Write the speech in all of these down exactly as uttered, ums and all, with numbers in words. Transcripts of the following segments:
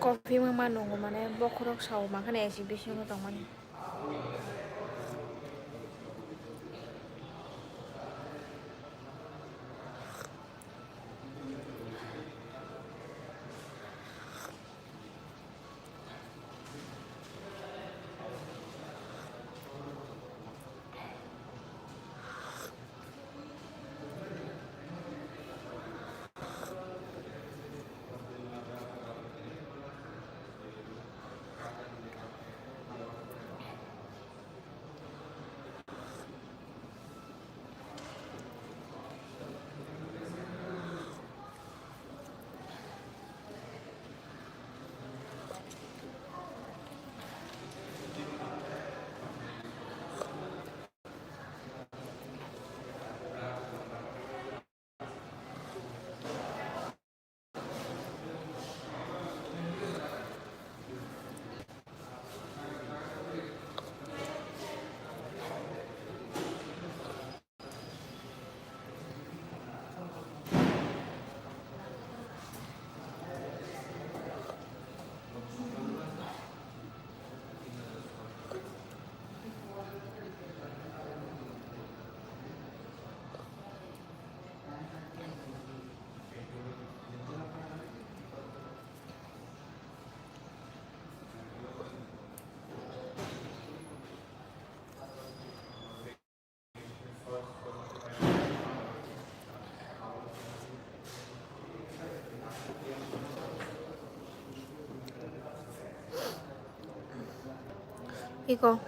Coffee ma ma nungo mane bokhorok sao ma khane A C bisingo tongmani. Iko,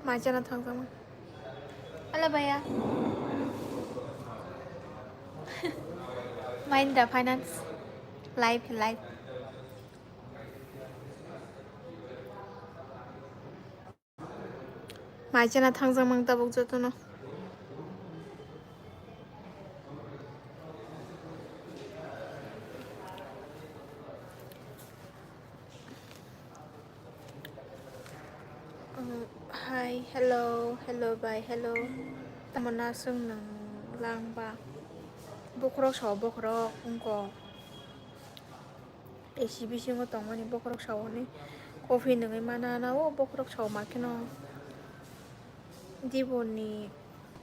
mai chana thangjakma. Hello, bhaiya. Mahindra Finance. Life, life. Mai chana thangjak mang tabuk jotono. Um, hi, hello, hello, bye, hello. Tamo nasung nang lang ba? Bokhorok sao, bokhorok wngkok. A C bisingo tongmani bokhorok sao hwnwi coffee nungwi mana na o bokhorok sao ma kheno. Diboni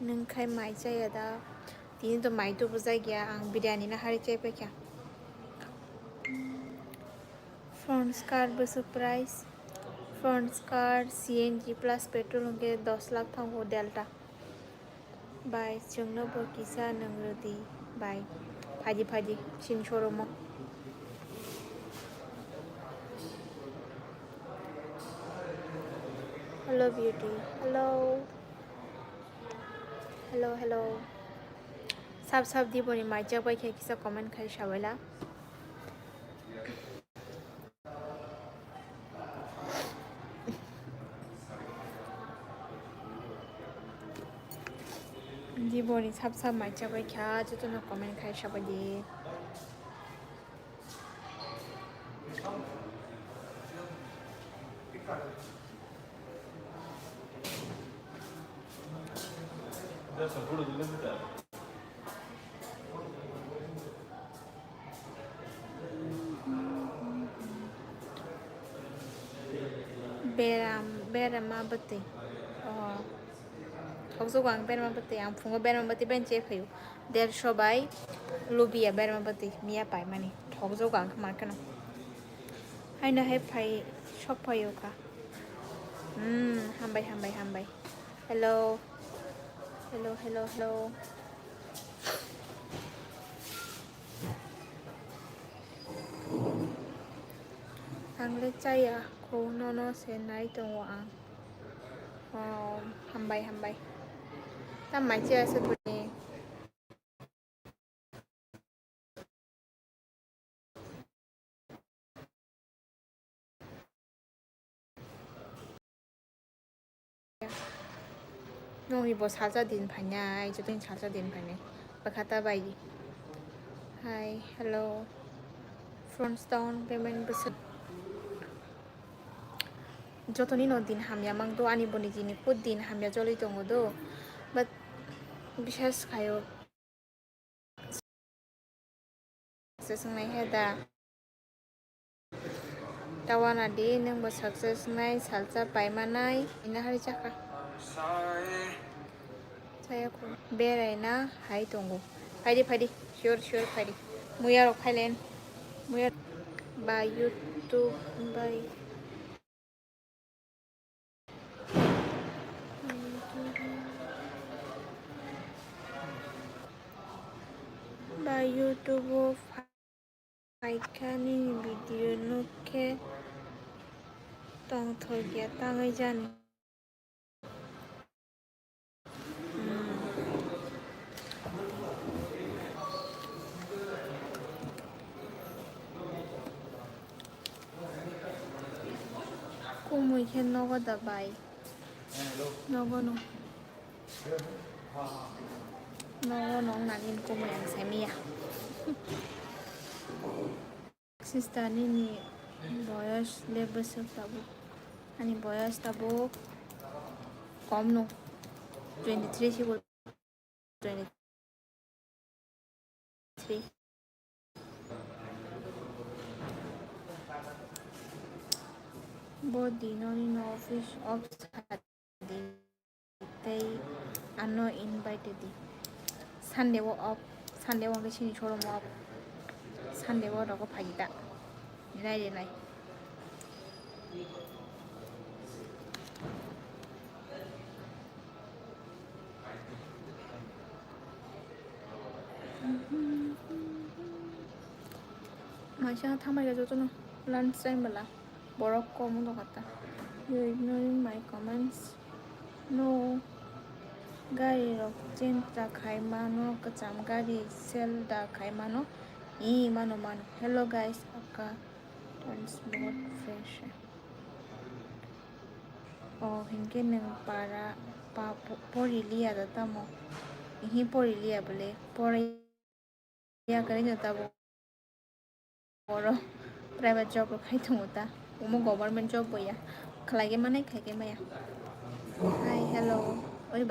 nung khai mai chaya da? Tini to mai tubu jagya, ang biryani na hari chai paikha. Front car bwswk price? Front car C N G plus petrol hwnkhe dos lakh thango Delta. Bai, chwngno bo kisa nung rwdi, bai. Phaidi, phaidi, chini showroom-o. Hello, beauty. Hello. Hello, hello. Sab, sab, Diboni mai chak bai khe kisa comment khai sabaila. Diboni sab sab mai chabai kha, jotono comment khai sabai di. Beram, berama bwtwi. Oh. Thokjogo ang berama bwtwi. Ang phungo berama bwtwi bai che phaio. Dersho bai lubiya berama bwtwi miya paimani. Thokjogo ang khama kheno. Haino hai phai, sok phaio kha. Hmm, hambai, hambai, hambai. Hello. Hello, hello, hello. Ang le chaya, kho nono se nai tongo ang. Oh, hambai, hambai. Tam mai chaya se buni. Nokni bo salsa din phainai, jotono salsa din phainai. Bakhata bai. Hi, hello. Front town payment bwswk. Jotoni no din hamya mang do, ani bo nijini kut din hamya joloi tongo do. But bisas khaio. Se swngnai he da. Tawana di, nwng bo success nai, salsa paimanai, ina hari chakha. Saya ko berai na hai tongo. Phaidi, phaidi, sure, sure, phaidi. Muya rok phailen, muya ba YouTube, bai. Ba YouTube o phaikha nini video nukhe tongthokya tangwi jani. Kumui khe nogo da bai. Nogo no. Nogo no nani kumui ang saimanya. Sister, nini boyos le bwswk tabuk? Ani boyos tabuk kom no, twenty three sigo, twenty three. Bo di noni no office off sadi. Tei ano invite di. Sunday o off, Sunday o hwnkhe chini showroom off. Sunday o rogo phaidi ta. Nai de nai. Maisa thambai jotono lunch time bwla. Borok kom wngkha ta. You ignoring my comments? No. Gari rok change da khai mano, kwcham gari sell da khai mano. Ee, mano, mano. Hello guys, akka turns बहुत fresh. O hinkhe nwng para pa, po-, pori liya da tamo? Ihi pori liya bole, pori ya kwrwi no tabuk. Oro private job rok khai tongo ta. Omo government job bo ya. Khlai khe manai, khai khe maya. Hi, hello.